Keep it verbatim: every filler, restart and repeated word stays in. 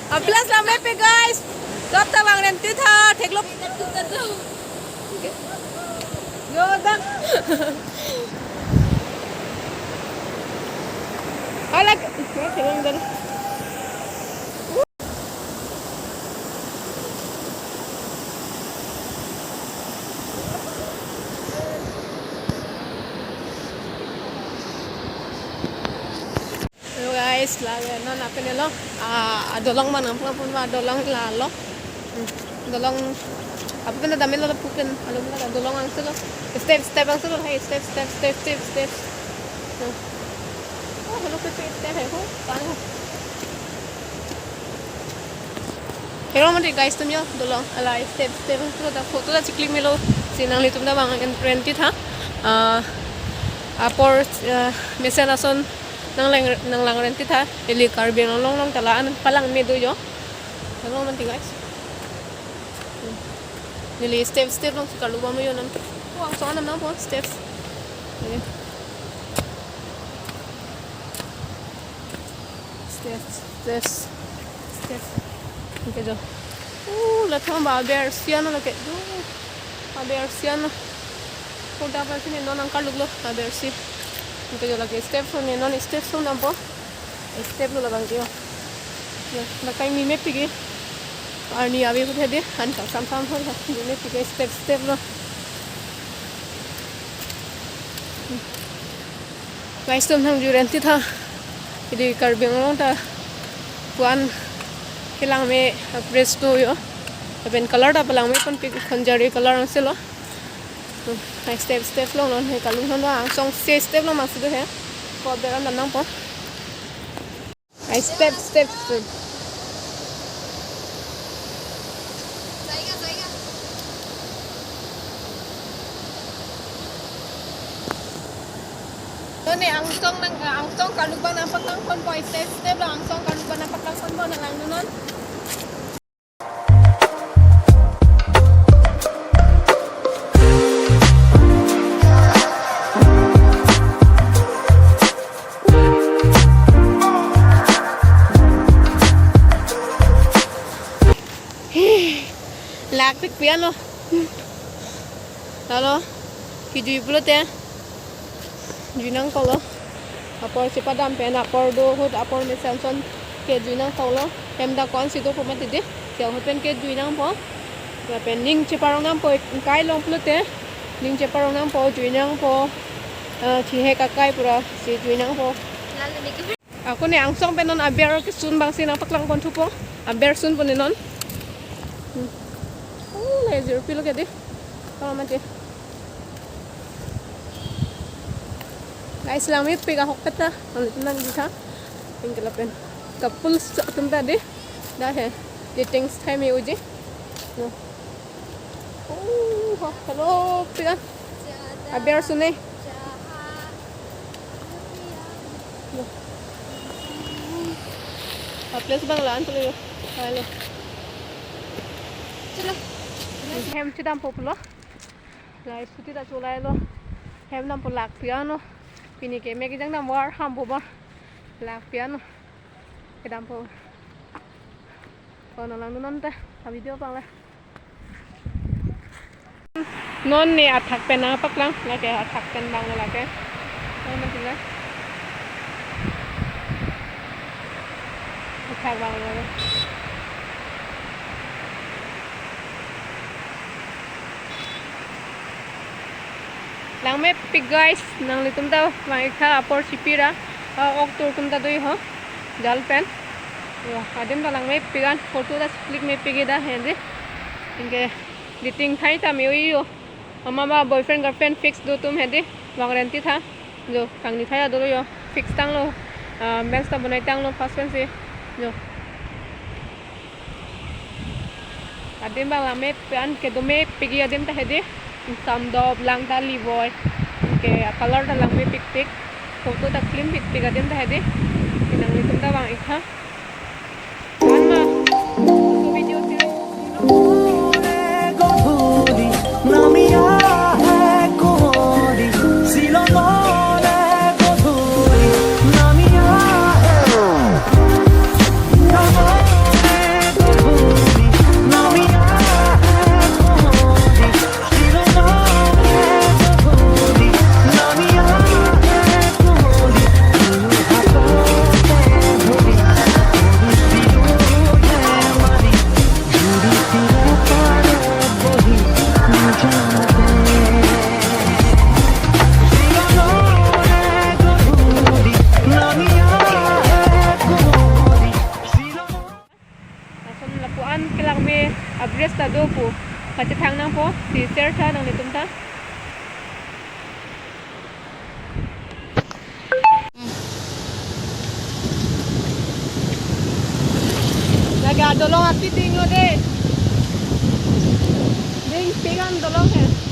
Aplas lamepik guys. Kap ta bang renti tha, theklong. Yo, dak. Halak. Ya, theklong dan. Hello guys, lake non apin lo, ah, dolong mana pula pun ba dolong la lo. Hmm, dolong apa pun ada melo pupin, alo pun ada dolong angse lo. Step, step angse lo, hey, step, step, step, step, step. Hmm. Oh, hello, pipi step hai ho, tang. Hello, mati guys, atum yo, dolong, ala, step, step angse lo, ta photo ta chiklik melo, si nanglitum ta bang renti tha. Ah, apor, ah, mesen ason nanglang, nanglang renti tha, ili Karbi Anglong along ta la-an palangme do yo. Hello, mati guys. Hmm. Neli step, step along si karlu bom yo non. Wah, so anam nangpo, steps. Ini. Steps, steps, steps. Anke jo. Uh, la thang ba aber sian lake. Uh, aber sian. Kodak ba sini non angkar luklo aber si. Anke jo lake step from ni non step from nampo. Step lo labang jo. Ya, la kai mimepik ke. Arni ave puthe de, han ka sam sam ho, mimepik ke step step lo. Guys, atum thang ju renti tha. Ili Karbi Anglong ta puan kelangme, ah, press do yo. Lapen color ta palangme ponpik, khonjari color angse lo. Hmm, hai step step lo non he kalung hon do angsong se step lo masi do he. Ko beran dan nangpo. Hai step step step. None angsong nang, angsong karlu bang nangpaklang ponpo, step step lo angsong karlu bang nangpaklang ponpo, nanglang non. Lakpik pian lo. Lalo, kejui pulote. Jui nangkok lo. Apor chepadam pen apor do ahut apor mesen ason ke jui nangkok lo. Hem ta ko-an si dopo mati de. Ke ahut pen ke jui nangpo. Lapen ning cheparong nangpo, kai long pulote. Ning cheparong nangpo, jui nangpo. Eh, thihek akai pura si jui nangpo. Ako ne angsong pen non aber kesun bang si nangpaklang ponthupo. Aber sunpo ne non. Hmm. Oh, la jirpi lo ke de. Kalau mati. Guys, langmepik ahokpet ta, nanglitum nangji tha. Anke lapen couples atum ta de, dak he, dating style me uji. No. Oh, ho, hello, pik an. Aber sune. No. A place bang la-an pulo yo. Hello. Chalo. Hem chedampo pulo. La scooty ta cholailo. Hem dampo lakpik an lo. Pini ke mek kejang dam war hampo ba. Lakpik an lo. Kedampo. Ko nanglang non ta. A video pang la. Non ne athak pen nangpaklang. Lake athak pen bang lake. Non na sila. Athak bang lo. Langmepik guys, nanglitum ta vang-ik tha apor chipi ra, ah, ok tur atum ta do ho, jal pen. Yo, adim ta langmepik an, photo ta chiklik mepik ke dak he de. Anke dating thai ta me oi yo. Ama ba boyfriend girlfriend fix do atum he de, vang renti tha. Jo, kangni thai ta dolo yo, fix tanglo, ah, mens ta bonai tanglo first pen si. Jo. Adim bang langmepik an, kedomepik ke adim ta he de. Samdop lang ta livoi. Ke a color ta langmepikpik. Photo ta klimpikpik adim ta he de. Ke nanglitum ta vang-ik tha. Anma. Photo video si. Abridge ta do pu. Pachethang nangpo, si share tha nanglitum ta. Lake dolong aphi dinglo de. Ding pik an dolong he.